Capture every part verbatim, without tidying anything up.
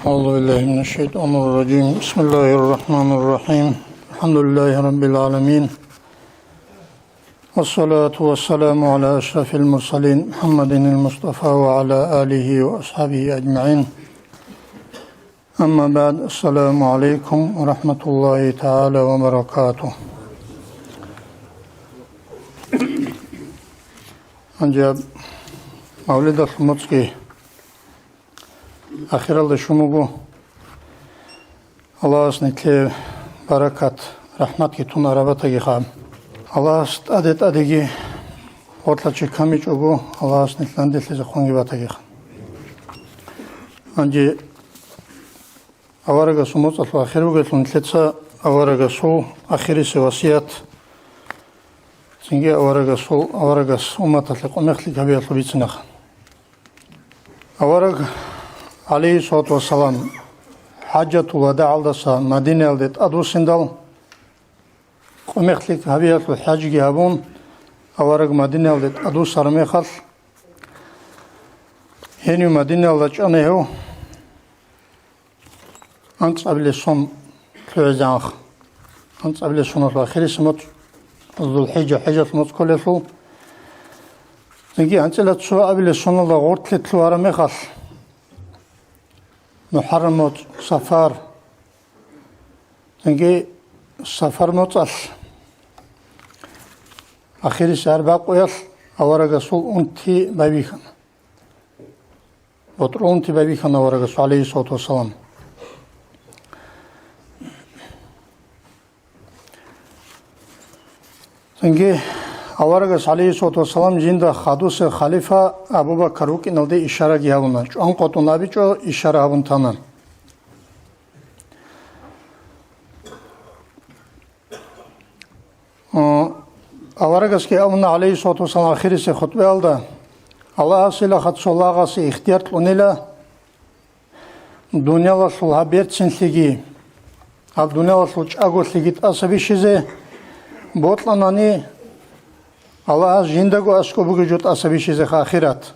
أعوذ بالله من الشيطان الرجيم. بسم الله الرحمن الرحيم. الحمد لله رب العالمين. والصلاة والسلام على أشرف المرسلين محمد المصطفى وعلى آله وأصحابه أجمعين. أما بعد، السلام عليكم ورحمة الله تعالى وبركاته. Гьанже мавлидалъул моцӀги ахиралде щун буго. Аллагьас нилъее баракат, рахӀматги тун араб батагиха. Аллагьас тӀаде-тӀадеги гъорлъа чи камичӀого, Аллагьас нилъ данделъизе хъунги батагиха. Гьанже аварагасул моцӀалъул ахир бугелъул нилъеца аварагасул ахирисеб васият, цинги аварагасул, аварагас умматалъе къумехлъи гьабиялъул бицинахъ. Авараг, гӀалайгьиссалату вассалам, хӀажатул вадагӀалдаса Мадинаялде тӀадвуссиндал, къумехлъи гьабиялъул хӀажги гьабун, авараг Мадинаялде тӀадвуссараб мехалъ, гьенив Мадинаялда чӀана гьев. АнцӀабилеб сон лъугӀизегӀанха. АнцӀабилеб соналъул ахирисеб моцӀ, ЗулхӀижа, хӀижалъул моцӀ кколелъул. Цинги анцӀила цоабилеб соналда гъортлъи лъугьараб мехалъ, МухӀаррам моцӀ, Сафар. Цинги Сафар моцӀалъ ахирисеб гьар бакъуялъ аварагасул унти байбихьана. БутӀрул унти байбихьана аварагасул, гӀалайгьиссалату вассалам. Цинги аварагас, гӀалайгьиссалату вассалам, жинда хадусеб халифа Абу Бакар вукӀиналде ишараги гьабуна. ЧӀван къотӀун абичӀо, ишара гьабун тана. Аварагасги абуна, гӀалайгьиссалату вассалам, ахирисеб хутбаялда: Аллагьасила хадусеб лагъасе ихтияр кьунила дуниялалъул гьаб берцинлъиги, гьаб дуниялалъул чӀаголъиги тӀаса бищизе, бокьанани Аллагьас жиндаго аскӀоб бугеб жо тӀаса бищизеха ахират.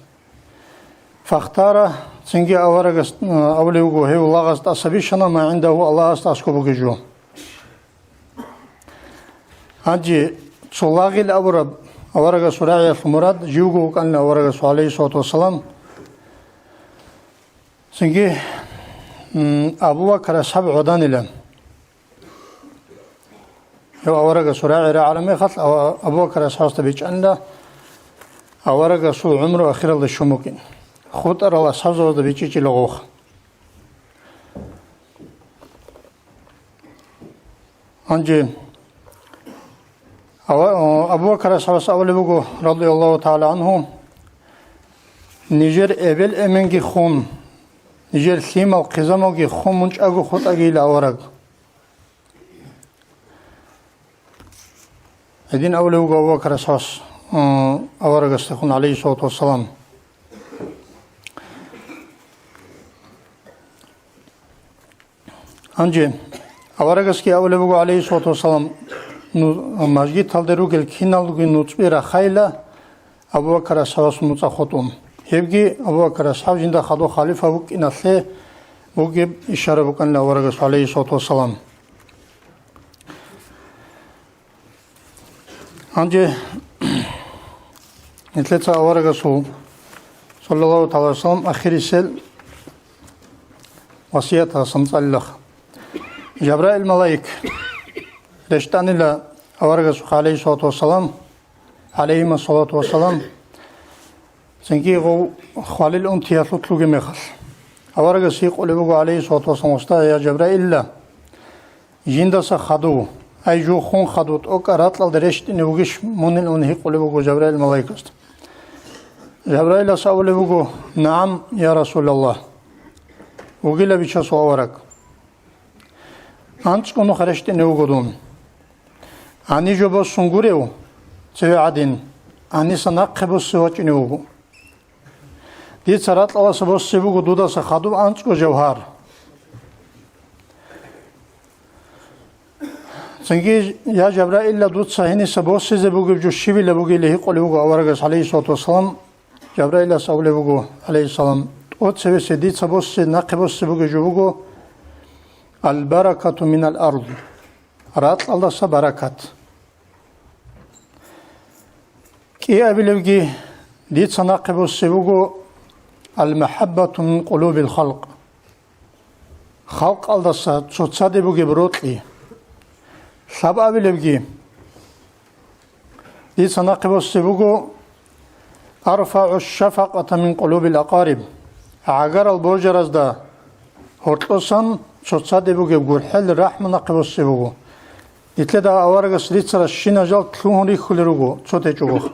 Фахтара, цинги аварагас, а, абулеб буго, гьев лагъас тӀаса бищана, ма гӀиндагьу, Аллагьас тӀасго бугеб жо. Гьанже цо лагъил абураб аварагасул рагӀиялъул мурад живго вукӀанила аварагасул, гӀалайгьиссалату вассалам. Цинги, м, Абу Бакар асхӀаб гӀоданила. Гьев аварагасул рагӀи рагӀараб мехалъ, Ава-, Абу Бакар асхӀабасда бичӀчӀанила аварагасул гӀумру ахиралде щун букӀин. ХутӀарал асхӀабзабазда бичӀчӀичӀила гъов. Гьанже Ава-, Абу Бакар асхӀабас абулеб буго, радияллагьу тагӀала гӀангьу: «Нижер эбел-эменги хун, нижер лъимал-хъизамалги хун мун чӀаго хутӀагийила авараг». Гьедин абулеб буго Абу Бакар асхӀабас, м, аварагасдехун, гӀалайгьиссалату вассалам. Гьанже аварагасги абулеб буго, гӀалайгьиссалату вассалам: «Ну, мажгиталде ругел киналги нуцӀби рахайила, Абу Бакар асхӀабасул нуцӀа хутӀун». Гьебги Абу Бакар асхӀаб жинда хадуб халифа вукӀиналъе бугеб ишара букӀанила аварагас, гӀалайгьиссалату вассалам. Гьанже нилъеца аварагасул, саллаллагьу тагӀала гӀалайгьи ва саллам, ахирисел васияталдасан цӀалилаха. Жабраил малаик рещтӀанила аварагасухъе, гӀалайгьиссалату вассалам, гӀалайгьимассалату вассалам, цинги гъов хвалил унтиялъулъ вугеб мехалъ. Аварагас гьикъулеб буго, гӀалайгьиссалату вассалам, гъосда: «Я Жабраилла, жиндаса хадув, ай, жугьун хадув, тӀокӀаб ракьалда рещтӀине вугищ мунилан?» — гьикъулеб буго Жабраил малаикасда. Жабраилас абулеб буго: «НагӀам, я Расулаллагь, вугила, Бичасул авараг. АнцӀго нух рещтӀине вуго дун. Гьаниб жо босун гурев, цеве гӀадин, гьаниса нахъе босизе вачӀине вуго. Дица ракьалдаса босизе буго дудаса хадуб анцӀго жавгьар». Цинги: «Я Жабраилла, дуца гьениса босизе бугеб жо щибила бугилан?» — гьикъулеб буго аварагас, гӀалайгьиссалату вассалам. Жабраилас абулеб буго, гӀалайгьиссалам: Цебесе дица босе, нахъе босе бугеб жо буго: «Аль-баракату минал ард», ракьалдаса баракат. КӀиабилебги дица нахъе босе буго: «Аль-махаббату мин къулубил халкъ», халкъалдаса цоцаде бугеб рокьи. Лъабабилебги дица нахъе босе буго: «АрфагӀу шафакъата мин къулубил акъариб», гӀагарал божаразда гьоркьосан цоцаде бугеб гурхӀел рахӀму нахъе босе буго. Нилъеда аварагас рицарал щина жал лъугьун рихьулел руго цо течӀого.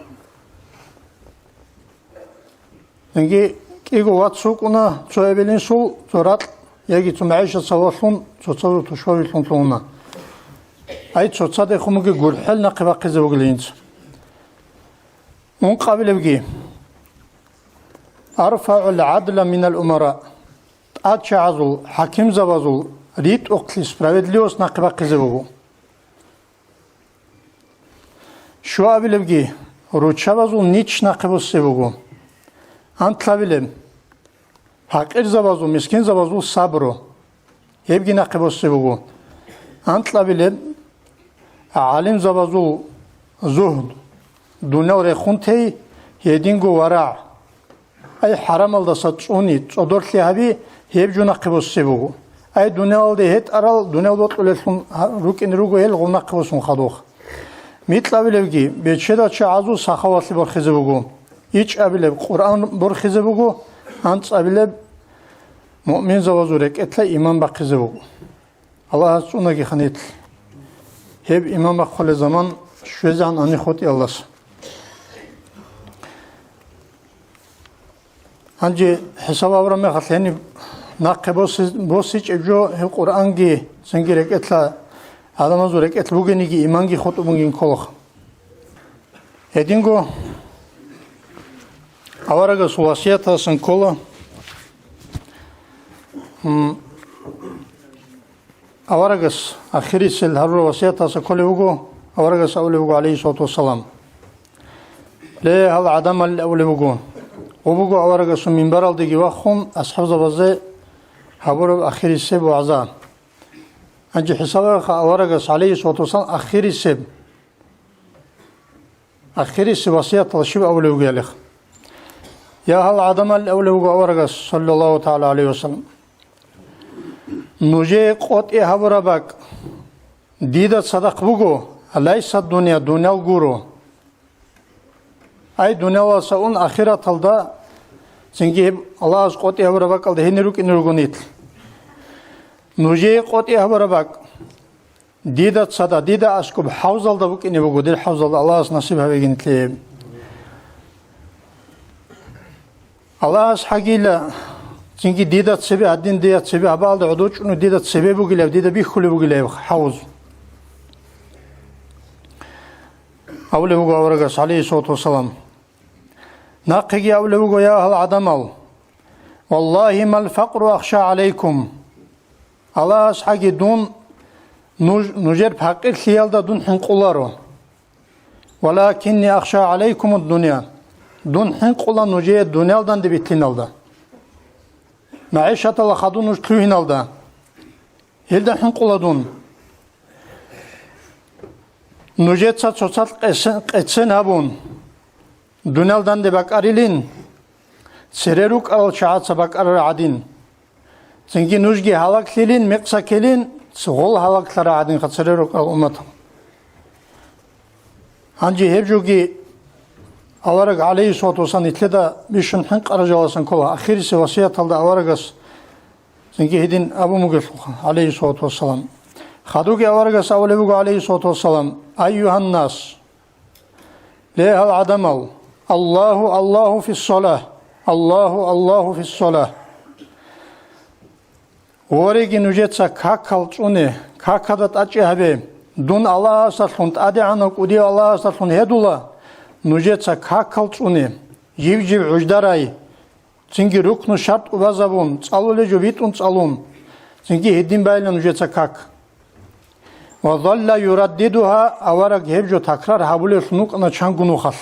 Цинги кӀиго вац вукӀуна цо эбел-инсул, цо ракь, яги цо магӀишат сабаблъун, цоцазул тушбабилъун лъугьуна. Ай, цоцадехун бугеб гурхӀел нахъе бахъизе бугилан инца. Ункъабилебги: «АрфагӀул гӀадла минал умара», тӀадчагӀазул, хӀакимзабазул ритӀухълъи, справедливость нахъе бахъизе буго. Щуабилебги: «Руччабазул нич нахъе босе буго». Анлъабилеб: «Пакъирзабазул, мискинзабазул сабру». Гьебги нахъе босе буго. Анлъабилеб: «ГӀалимзабазул зугьд, дуниял рехун тей, гьединго варагӀ». Ай, хӀарамалдаса цӀуни, цӀодорлъи гьаби, гьеб жо нахъе босе буго. Ай, дуниялалде гьетӀарал, дуниял бокьулеллъун гьа-, рукӀине руго гьел гъов нахъе босун хадуб. Микьабилебги: «Бечедал чагӀазул сахавалъи борхизе буго». ИчӀабилеб: «Къуръан борхизе буго». АнцӀабилеб: «Муъминзабазул рекӀелъа иман бахъизе буго». Аллагьас цӀунаги ханилъ. Гьеб иман бахъулеб заман щвезегӀан ани хутӀиялдаса. Гьанже хӀисаб гьабураб мехалъ гьениб нахъе боси-, босичӀеб жо гьеб Къуръанги, цинги рекӀелъа, гӀадамазул рекӀелъ бугениги, иманги хутӀун бугин кколаха. Гьединго аварагасул васияталдасан ккола, м, аварагас ахирисел гьарураб васияталдаса кколеб буго, аварагас абулеб буго, гӀалейхиссалату вассалам. Ле, гьал гӀадамал абулеб буго. Гъо буго аварагасул минбаралдеги вахун, асхӀабзабазе гьабураб ахирисеб вагӀза. Гьанже хӀисаб гьабеха аварагас, гӀалейхиссалату вассалам, ахирисеб Ахирисеб васияталда щиб абулеб бугеб гьале? Я гьал гӀадамал, абулеб буго аварагас, саллаллагьу тагӀала гӀалайгьи ва саллам, нужее къотӀи гьабураб бакӀ дида цадахъ буго, лайса дунъя, дуниял гуро. Ай, дуниялалдаса ун ахираталда, цинги гьеб Аллагьас къотӀи гьабураб бакӀалда гьенир рукӀине руго нилъ. Нужее къотӀи гьабураб бакӀ дида цадахъ, дида аскӀоб хӀавзалда букӀине буго, дир хӀавзалда, Аллагьас насиб гьавегин лъе. Аллагьас хӀагила, цинги дида цебе, гьадин дия цебе гьабаалда гӀодов чӀун дида цебе бугилаб, дида бихьулеб бугилаб хӀавз. Абулеб буго аварагас, гӀалайгьиссалату вассалам. Нахъеги абулеб буго, я гьал гӀадамал, валлагьи мал факъру ахша гӀалайкум. Аллагьас хӀаги дун, нуж, нужер пакъирлъиялда дун хӀинкъуларо. Валакинни ахша гӀалайкумуд дунъя. Дун хӀинкъула нужее дуниял данде битлъиналда. МагӀишаталда хадур нуж лъугьиналда. Гьелда хӀинкъула дун. Нужеца цоцалъ къесен, къецен гьабун, дуниял данде бакӀарилин, цере рукӀарал чагӀаца бакӀарарал гӀадин. Цинги нужги гьалаглъилин, мекъса ккелин, гъол гьалаглъарал гӀадинха цере рукӀарал умматал. Гьанже гьеб жоги авараг, гӀалайгьиссалату вассалам, нилъеда бищун хӀинкъараб жаласан ккола, ахирисеб васияталда аварагас цинги гьедин абун бугелъулха, гӀалайгьиссалату вассалам. Хадуги аварагас абулеб буго, гӀалайгьиссалату вассалам: «Айюгьаннас, ле гьал гӀадамал, Аллагьу, Аллагьу фиссалахь, Аллагьу, Аллагьу фиссалахь». Вореги нужеца какал цӀуне, какада тӀачӀи гьабе. Дун Аллагьасдалъун, тӀадегӀанав кӀудияв Аллагьасдалъун гьедула, нужеца какал цӀуне, жив-жив гӀуждарай, цинги рукну шартӀ убазабун, цӀалулеб жо битӀун цӀалун, цинги гьедин байила нужеца как. Ва залла юраддидугьа, авараг гьеб жо такрар гьабулевлъун вукӀана чанго нухалъ.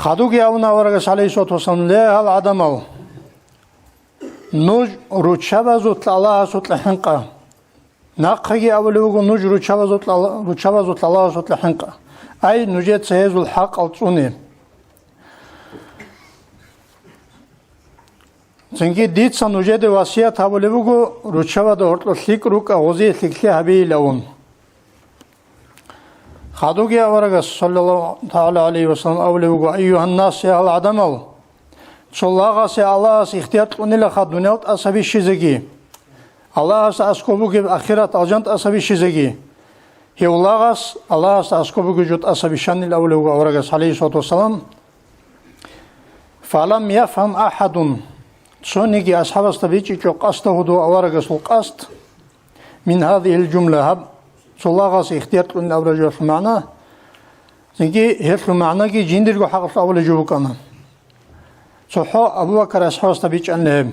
Хадуги абуна аварагас, гӀалайгьиссалату вассалам: «Ле, гьал гӀадамал, нуж руччабазулъ Аллагьасукьа хӀинкъа». Нахъеги абулев вуго: «Нуж руччабазулъ Алла-, руччабазулъ Аллагьасукьа хӀинкъа». Ай, нужеца гьезул хӀакъал цӀуне. Цинги дица нужеде васият гьабулеб буго, руччабада гьоркьор лъикӀ рукӀа, гъозие лъикӀлъи гьабейилавун. Хадуги аварагас, саллаллагьу тагӀала гӀалайгьи ва саллам, абулеб буго: «Айюгьаннас, я гьал гӀадамал, цо лагъасе Аллагьас ихтияр кьунилаха дуниял тӀаса бищизеги, Аллагьас аскӀоб бугеб ахират алжан тӀаса бищизеги. Гьев лагъас Аллагьас аскӀоб бугеб жо тӀаса бищанил», — абулеб буго аварагас, гӀалайгьиссалату вассалам. «Фалам яфгьам ахӀадун», цониги асхӀабасда бичӀчӀичӀо къасда гьудул аварагасул къасд, «мин гьазигьил жумла», гьаб цо лагъасе ихтияр кьунин абураб жоялъул магӀна, цинги гьелъул магӀнаги жиндирго хӀакъалъулъ абулеб жо букӀана. ЦохӀо Абу Бакар асхӀабасда бичӀчӀана гьеб.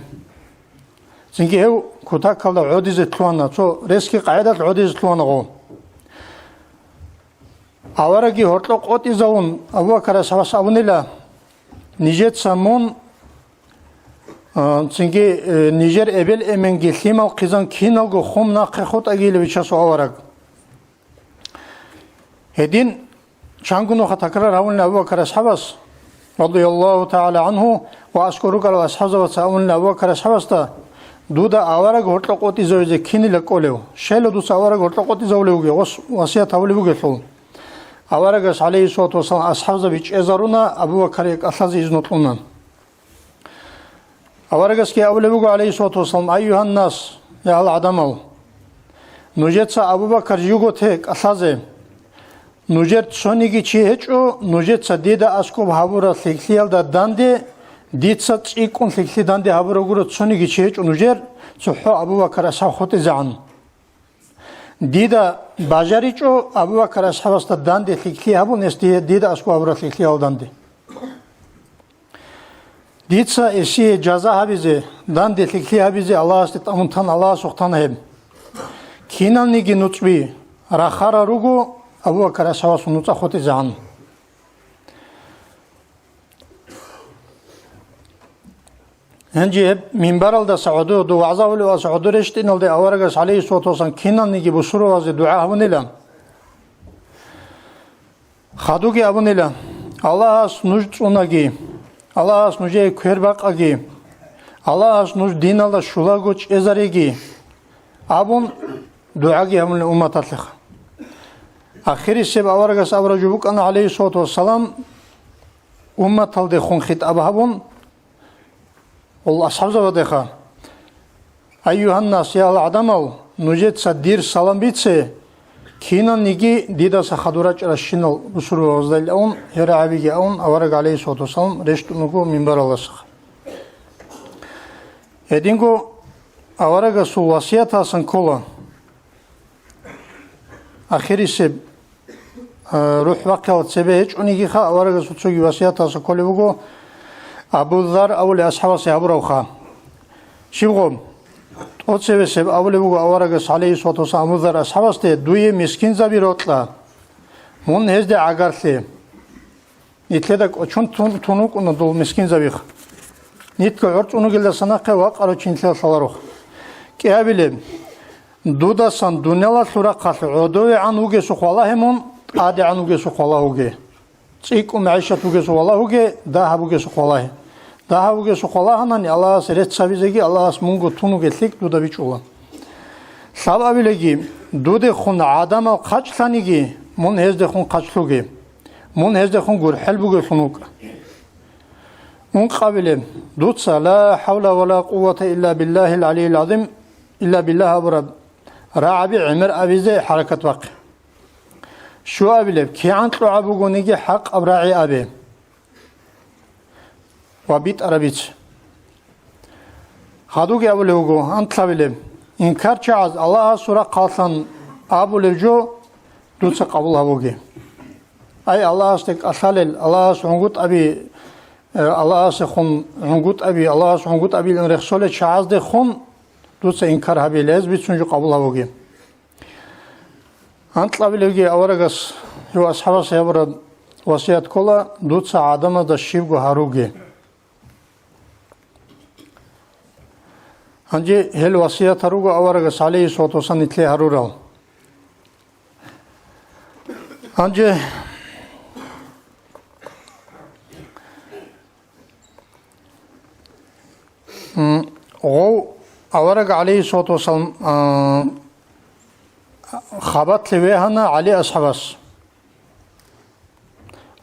Цинги гьев кутакалда гӀодизе лъугьана, цо ресги къагӀидалъ гӀодизе лъугьана гъов. Аварагги гьоркьоб къотӀизавун, Абу Бакар асхӀабас абунила: «Нижеца мун, а, цинги, э, нижер эбел-эменги лъимал хъизан киналго хун нахъе хутӀагийилев ичасул авараг». Гьедин чанго нуха такрар гьавунила Абу Бакар асхӀабас, радияллагьу тагӀала гӀангьу, ва аскӀор рукӀарал асхӀабзабаца абунила Абу Бакар асхӀабасда: «Дуда авараг гьоркьоб къотӀизавизе кинила кӀолев? Щайила дуца авараг гьоркьоб къотӀизавулев вугев, гъос васият гьабулеб бугелъул». Аварагас, гӀалайгьиссалату вассалам, асхӀабзаби чӀезаруна, Абу Бакарие кӀалъазе изну кьуна. Аварагасги абулеб буго, гӀалайгьиссалату вассалам: «Айюгьаннас, я гьал гӀадамал, нужеца Абу Бакар живго те кӀалъазе. Нужер цониги чи гьечӀо, нужеца дида аскӀоб гьабураб лъикӀлъиялда данде, дица цӀикӀкӀун лъикӀлъи данде гьабураб гуро, цониги чи гьечӀо нужер, цохӀо Абу Бакар асхӀаб хутӀизегӀан. Дида бажаричӀо Абу Бакар асхӀабасда данде лъикӀлъи гьабун, гьес дие дида аскӀоб гьабураб лъикӀлъиялда данде. Дица гьесие жаза гьабизе, данде лъикӀлъи гьабизе Аллагьасде тӀамун тана, Аллагьасухъ тана гьеб. Киналниги нуцӀби рахарал руго Абу Бакар асхӀабасул нуцӀа хутӀизегӀан». Гьанже гьеб минбаралдаса гӀодов, дов вагӀза гьавулевалдаса гӀодов рещтӀиналде аварагас, гӀалайгьиссалату вассалам, киналниги бусурбабазе дугӀа гьабунила. Хадуги абунила: «Аллагьас нуж цӀунаги, Аллагьас нужее квер бакъаги, Аллагьас нуж диналда щулаго чӀезареги», — абун, дугӀаги гьабунила умматалъеха. Ахирисеб аварагас абураб жо букӀана, гӀалайгьиссалату вассалам, умматалдехун хитӀаб гьабун, гьел асхӀабзабадеха: «Айюгьаннас, я гьал гӀадамал, нужеца дир салам бице, киналниги дидаса хадур рачӀаращинал бусурбабазда», — абун, гьеб рагӀабиги абун, авараг, гӀалайгьиссалату вассалам, рещтӀун вуго минбаралдаса. Гьединго аварагасул васияталдасан ккола. Ахирисеб, а, рухӀ бахъиялда цебе гьечӀонигиха, аварагасул цоги васияталдаса кколеб буго, Абу Зарр абулеб асхӀабасе гьабуравха. Щибго, тӀоцебесеб абулеб буго аварагас, гӀалайгьиссалату вассалам, Абу Зарр асхӀабасде: «Дуе мискинзаби рокьа, мун гьезде гӀагарлъе». Нилъеда кӀочон тун, тун вукӀуна дол мискинзабихъ. Нитго гӀорцӀун вугелдаса нахъе вакъарав чи нилъеда лъаларох. КӀиабилеб, дудасан дуниялалъул рахъалъ гӀодовегӀан вугесухъ валагье мун, тӀадегӀан вугесухъ валагьуге. ЦӀикӀкӀун магӀишат вугесухъ валагьуге, дагьаб вугесухъ валагье. Дагьаб вугесухъ валагьанани, Аллагьасе рецц гьабизеги, Аллагьас мунго тун вугеб лъикӀ дуда бичӀчӀула. Лъабабилеги, дудехун гӀадамал хъачлъаниги, мун гьездехун хъачлъуге. Мун гьездехун гурхӀел бугевлъун вукӀа. Ункъабилеб, дуца: «Ла хӀавла ва ла къуввата илла биллагьил гӀалийил гӀазим», илла биллагь абураб рагӀаби гӀемер абизе хӀаракат бахъе. Щуабилеб, кигӀан кьогӀаб бугониги хӀакъаб рагӀи абе ва битӀараб бице. Гьадуги абулеб буго, анкьабилеб, инкарчагӀаз Аллагьасул рахъалъан абулеб жо дуца къабул гьабуге. Ай, Аллагьасде кӀалъалел, Аллагьас гӀунгутӀаби, э, Аллагьасехун гӀунгутӀаби, Аллагьас гӀунгутӀабилан рехсолел чагӀаздехун дуца инкар гьабилез бицун жо къабул гьабуге. Анкьабилебги аварагас гьев асхӀабас гьабураб Васият ккола дуца гӀадамазда щибго гьаруге. Гьанже гьел васият гьаруго аварагас, гӀалейхиссалату вассалам, нитлъи гьарурал. Гьанже М, гъов авараг, гӀалейхиссалату вассалам, а, хабалъе вегьана ГӀали асхӀабас.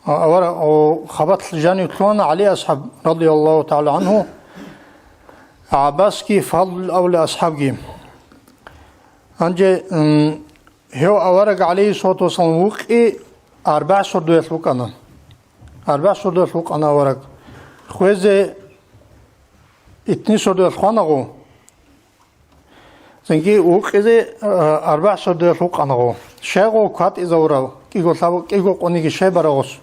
А, авараг, о, хабалъ жанив лъугьана ГӀали асхӀаб, радияллагьу тагӀала гӀангьу, ГӀаббасги, Фадлул авлия асхӀабги. Гьанже, м, гьев авараг, гӀалейхиссалату вассалам, вукъи арбагӀ сордоялъ вукӀана. АрбагӀ сордоялъ вукъана авараг. Хвезе итни сордоялъ хванагъу. Цинги вукъизе, а, арбагӀ сордоялъ вукъанагъу. Щайгъу кватӀизавурав, кӀиго лъаб-, кӀиго къониги щай барагъус.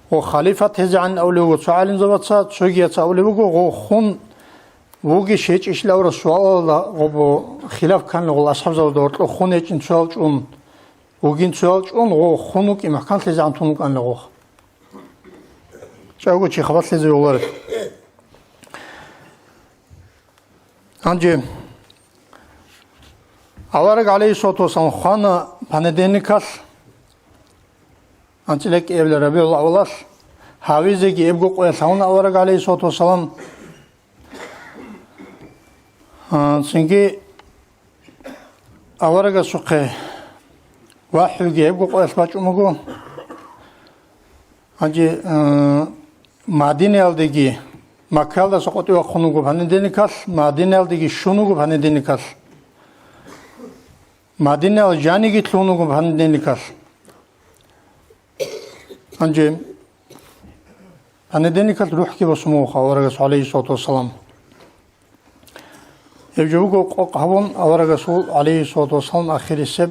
Гъо халифат гьезегӀан абулев вуго цо гӀалимзабаца, цогияца абулеб буго, гъо хун вугищ гьечӀищ лъавурав суалалда гъобо хилаф кканлъугъул асхӀабзабазда гьоркьо хун гьечӀин цоял чӀун, вугин цоял чӀун, гъо хун вукӀин мухӀканлъизегӀан тун вукӀанила гъо. ЧӀаго чи хабалъизе вугьуларел. Гьанже авараг, гӀалейхиссалату вассалам, хвана понедельникалъ, анцӀила кӀиабилеб РабигӀул аввалалъ, гьавизеги эбго къоялъ гьавуна авараг, гӀалейхиссалату вассалам. А, цинги аварагасухъе вахӀюги гьебго къоялъ бачӀун буго. Гьанже, а, Мадинаялдеги, Маккаялдаса къотӀи вахъун вуго понедельникалъ, Мадинаялдеги щун вуго понедельникалъ. Мадинаял жаниги лъугьун вуго понедельникалъ. Гьанже понедельникалъ рухӀги босун буго аварагас, гӀалейхиссалату вассалам. Гьеб жо буго къокъ гьабун аварагасул, гӀалейхиссалату вассалам, ахирисеб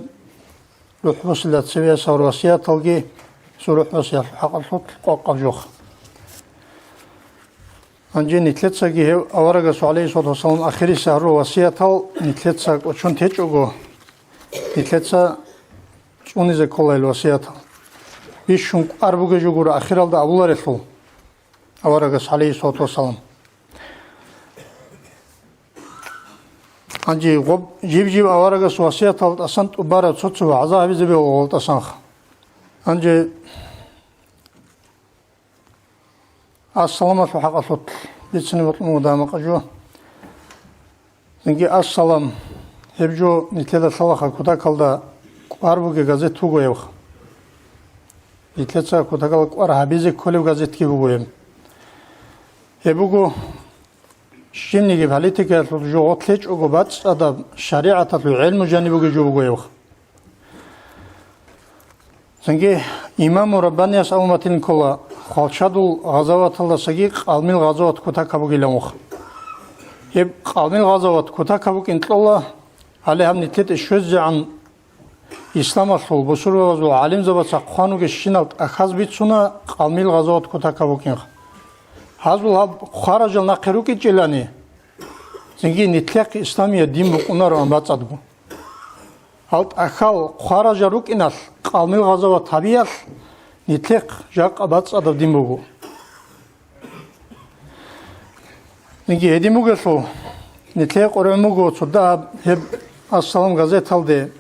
рухӀ босила цеве гьесул васияталги, гьесул рухӀ босиялъул хӀакъалъулъ къокъаб жо. Гьанже нилъецаги гьев аварагасул, гӀалейхиссалату вассалам, ахирисеб гьарурал васиятал нилъеца кӀочон течӀого, нилъеца цӀунизе ккола гьел васиятал. Бищун кӀвар бугеб жо гуро ахиралда абуларелъул аварагас, гӀалейхиссалату вассалам. Гьанже гъоб жиб-жиб аварагас васиятал тӀасан тӀубараб цо-цо вагӀза гьабизе бегьула гъол тӀасанха. Гьанже Ассаламалъул хӀакъалъулъ бицине бокьун буго дагьа-макъа жо. Цинги Ассалам, гьеб жо нилъеда лъалаха кутакалда кӀвар бугеб газет буго гьебха. Нилъеца кутакалда кӀвар гьабизе кколеб газетги буго гьеб. Гьеб буго щибниги политикаялъул жо гъорлъ гьечӀого бацӀцӀадаб шаригӀаталъул гӀелму жаниб бугеб жо буго гьебха. Цинги имаму Раббанияс абун батилин ккола, хвалчадул гъазаваталдасаги къалмил гъазават кутак гьабугилан вуха. Гьеб къалмил гъазават кутак гьабукӀин кьола, гьале гьаб нилъеде щвезегӀан исламалъул, бусурбабазул гӀалимзабаца хъван вугещинал тӀахьаз бицуна къалмил гъазават кутак гьабукӀин. Гьазул гьаб хваражал нахъе рукӀичӀелани, цинги нилъехъ исламияб дин букӀунароан бацӀцӀадго. Гьал тӀахьал хъваражал рукӀиналъ, къалмил гъазават гьабиялъ, нилъехъ жакъа бацӀцӀадаб дин буго. Цинги гьедин бугелъул, нилъее къваригӀун буго цо дагьаб гьеб Ассалам газеталде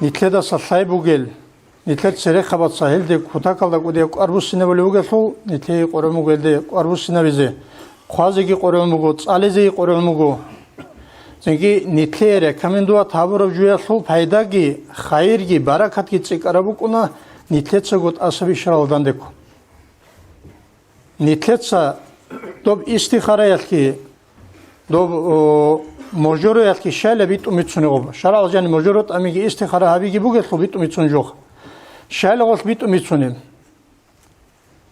нилъедаса лъай бугел, нилъер церехъабаца гьелде кутакалда кӀудияб кӀвар буссинабулеб бугелъул, нилъее къваригӀун буго гьелде кӀвар буссинабизе, хъвазеги къваригӀун буго, цӀализеги къваригӀун буго. Цинги нилъее рекомендовать гьабураб жоялъул пайдаги, хайирги, баракатги цӀикӀкӀараб букӀуна нилъецаго тӀаса бищаралда дандеккун. Нилъеца доб истихараялъги, доб, о, можороялъги щайла битӀун бицунеб гъоб. ШаргӀалъ жаниб можоро тӀамиги истихара гьабиги бугелъул битӀун бицунеб жо. Щайла гъолъ битӀун бицунеб?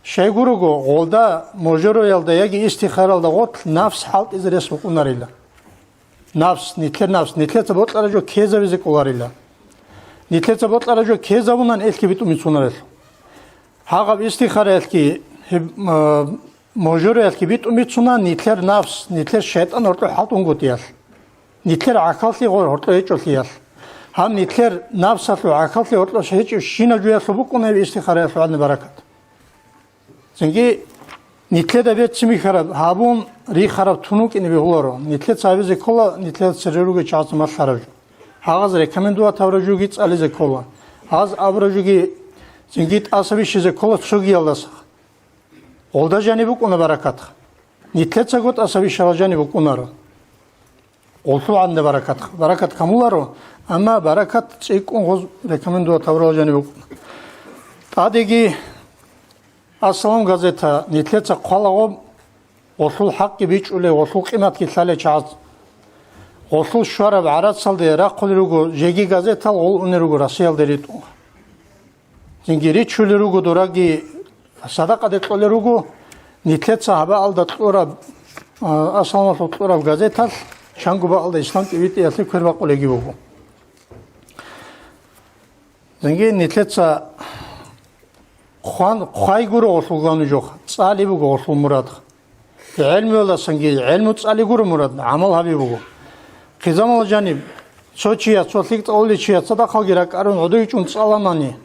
Щайгурого, гъолда, можороялда яги истихаралда гъолъ нафс хӀалтӀизе рес букӀунарила. Нафс, нилъер нафс, нилъеца бокьараб жо ккезабизе кӀоларила. Нилъеца бокьараб жо ккезабунан элъги битӀун бицунарелъул. Гьагъаб истихараялъги, гьеб, а, можороялъги битӀун бицуна нилъер нафс, нилъер шайтӀан гьоркьо хӀалтӀунгутӀиялъ, нилъер гӀахьаллъи гъор гьоркьо гьечӀолъиялъ. Гьаб нилъер напсалъул гӀахьаллъи гьоркьоса гьечӀебщинаб жоялъул букӀуна гьеб истихараялъул гьадин баракат. Цинги нилъеда берцин бихьараб, гьабун рихараб тун вукӀине бегьуларо. Нилъеца гьабизе ккола, нилъеда цере ругел чагӀаца малъараб жо. Гьагъаз рекомендовать гьабураб жоги цӀализе ккола. Гьагъаз абураб жоги цинги тӀаса бищизе ккола цогиялдаса. Гъолда жаниб букӀуна баракатха. Нилъецаго тӀаса бищарал жаниб букӀунаро. Гъолъул гӀадин баракатха. Баракат камуларо, амма баракат цӀикӀкӀун гъоз рекомендовать гьабурал жаниб букӀуна. ТӀадеги «Ассалам» газета нилъеца хъвалаго, гъолъул хӀакъги бичӀчӀулей, гъолъул къиматги лъалей чагӀаз. Гъолъул щвараб гӀарацалде рахъулел руго жеги газетал, гъол унел руго Россиялде ритӀун. Цинги ричулел руго, дораги садакъаде кьолел руго, нилъеца гьабаалда кьураб, а, «Ассаламалъул» кьураб газеталъ чанго бакӀалда ислам тӀибитӀиялъе квер бакъулеги буго. Цинги нилъеца хъван-, хъвай гуро гъолъул главный жо, цӀали буго гъолъул мурад. ГӀелмуялдасанги, гӀелму цӀали гуро мурад, гӀамал гьаби буго. Хъизамал жаниб, цо чияс, цо лъикӀ цӀалулев чияс цадахъалги ракӀарун гӀодов ичӀун цӀаламани,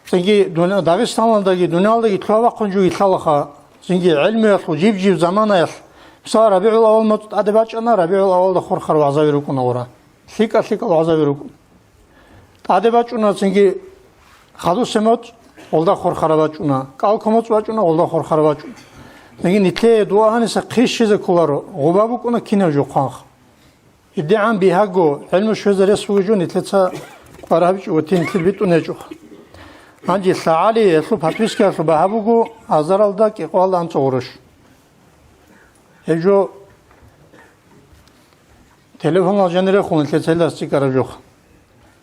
цинги дуня-, Дагъистаналдаги, дуниялалдаги лъугьа-бахъун жуги лъалаха, цинги гӀелмуялъул жиб-жиб заманаялъ, мисал, РабигӀул-авал моцӀ тӀаде бачӀана, РабигӀул-авалда хурхараб вагӀзаби рукӀуна гура. ЛъикӀа-лъикӀал вагӀзаби рукӀуна. ТӀаде бачӀуна цинги хадусе моцӀ, гъолда хурхараб бачӀуна, кӀалко моцӀ бачӀуна, гъолда хурхараб бачӀуна. Цинги нилъее дуа гьаниса хъищизе кколаро, гъуба букӀуна кинаб жо хъванха. ГьедигӀан бигьаго, гӀелму щвезе рес бугеб жо нилъеца кӀвар гьабичӀого, нилъер битӀун гьечӀо. Гьанже лъагӀали, гьелъул подпискаялъул багьа буго азаралда кӀикъоялда анцӀго гъурущ. Гьеб жо телефонал жанирехун нилъеца гьелдаса цӀикӀкӀараб жо.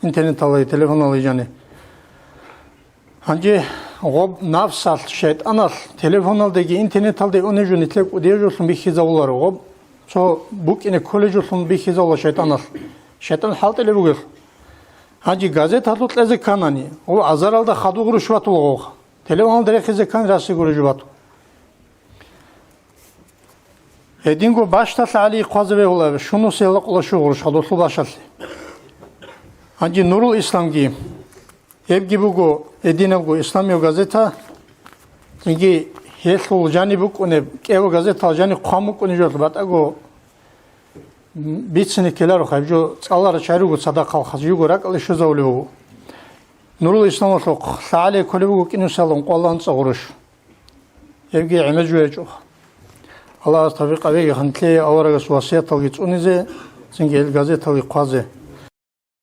Интернеталги телефоналги жани. Гьанже гъоб нафсалъ, шайтӀаналъ телефоналдеги интернеталде унеб жо нилъер кӀудияб жолъун бихьизавуларо, гъоб цо букӀине кколеб жолъун бихьизавула шайтӀаналъ. ШайтӀан хӀалтӀулеб бугелъул. Гьанже газеталъул кьезе кканани, гъоб азаралда хадуб гъурущ батула гъов. Телефоналда рехизе ккани, расе гуреб жо батула. Гьединго бащдалъ гӀали хъвазе бегьула, щунус гьела къоло щугъурщ хадулъул бащалъе. Гьанже Нурул Исламги, гьебги буго гьединабго исламияб газета, цинги гьелъул жаниб букӀунеб, кӀиябго газетал жаниб хъван букӀунеб жо батӀаго бицине ккеларо, гьеб жо цӀаларал чагӀи руго цадахъал, хадуб жого ракӀалде щвезавулеб буго. Нурул Исламалъухъ лъагӀали кколеб буго кӀинусиялда къоло анцӀго гъурущ. Гьебги гӀемер жо гьечӀо. Аллагьас тавфикъ гьабеги, гьантлъи аварагас васияталги цӀунизе, цинги гьел газеталги хъвазе.